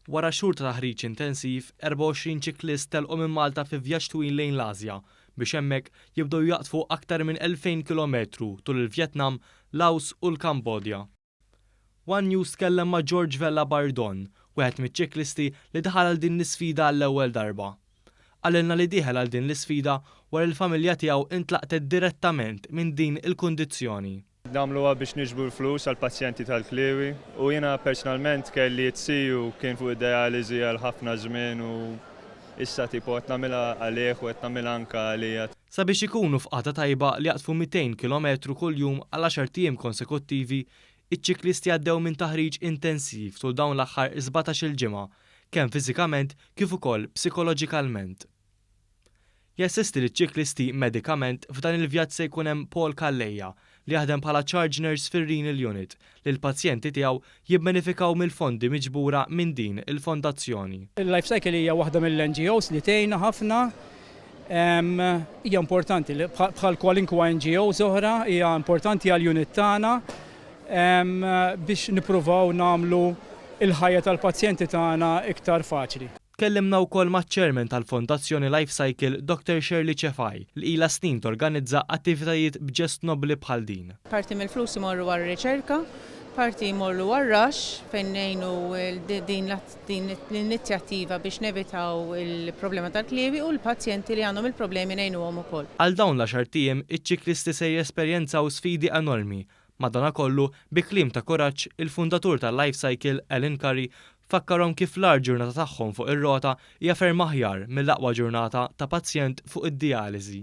Wara xhur ta' taħriġ intensiv, 24 ċiklist telqu minn Malta fi vjaġġ twil lejn l-Asja biex hemmhekk jibdew jaqdfu aktar minn 2,000 kilometru tul il-Vjetnam, Laos u l-Kambodja. One News tkellem ma' George Vella Bardon, wieħed miċ-ċiklisti li daħal għal din l-isfida għall-ewwel darba. Qalilna li dieħel għal din l-isfida wara li l-familja tiegħu intlaqtet direttament minn din il-kundizzjoni. Nagħmluha biex niġbru l-flus għall-pazjenti tal-kliewi u jiena personalment kelli t-siju kien fuq id-dialiżi għal ħafna żmien u issa tipo qed nagħmilha għalih u qed nagħmilha anke għalija. Sabiex ikunu f'qagħda tajba li jaqdfu 200 kilometru kuljum għal għaxart ijiem konsekuttivi, iċ-ċiklisti għaddew minn taħriġ intensiv tul dawn l-aħħar 17-il ġimgħa, kemm fiżikament kif ukoll psikoloġikalment. Jassisti liċ-ċiklisti medikament f'dan il-vjaġġ se jkun hemm Paul Calleja li jaħdem bħala charge nurse fir-Renal Unit li l-pazjenti tiegħu jibbenefikaw mill-fondi miġbura minn din il-fondazzjoni. Il-Life Cycle hija waħda mill-NGOs li tgħinna ħafna. Hija importanti bħal kwalinkwa NGOs oħra, hija importanti għall-unit tagħna biex nippruvaw nagħmlu l-ħajja tal-pazjenti tagħna iktar faċli. Tkellimna wkoll maċ-Chairman tal-Fondazzjoni Life Cycle Doctor Shirley Cefai li ilha snin torganizza attivitajiet b'ġest nobbli bħal din. Parti mill-flus imorru għar-riċerka, parti jmorru għar-Rush fejn ngħinu din l-inizjattiva biex nevitaw il-problema tal-kliewi u l-pazjenti li għandhom il-problemi ngħinuhom ukoll. Għal dawn l-għaxart ijiem iċ-ċiklisti se jesperjenzaw sfidi enormi Madanakollu, bi kliem ta' kuraġġ, il-fundatur ta' LifeCycle, Alan Curry, fakkarhom kif l-agħar ġurnata tagħhom fuq ir-rota hija ferm aħjar mill-aqwa ġurnata ta' pazjent fuq id-dijaliżi.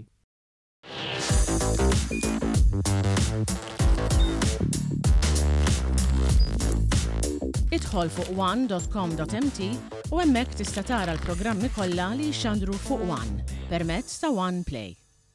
Idħol fuq one dot com dot mt u hemmhekk tista' tara l-programmi kollha li jixxandru fuq one permezz ta' One Play.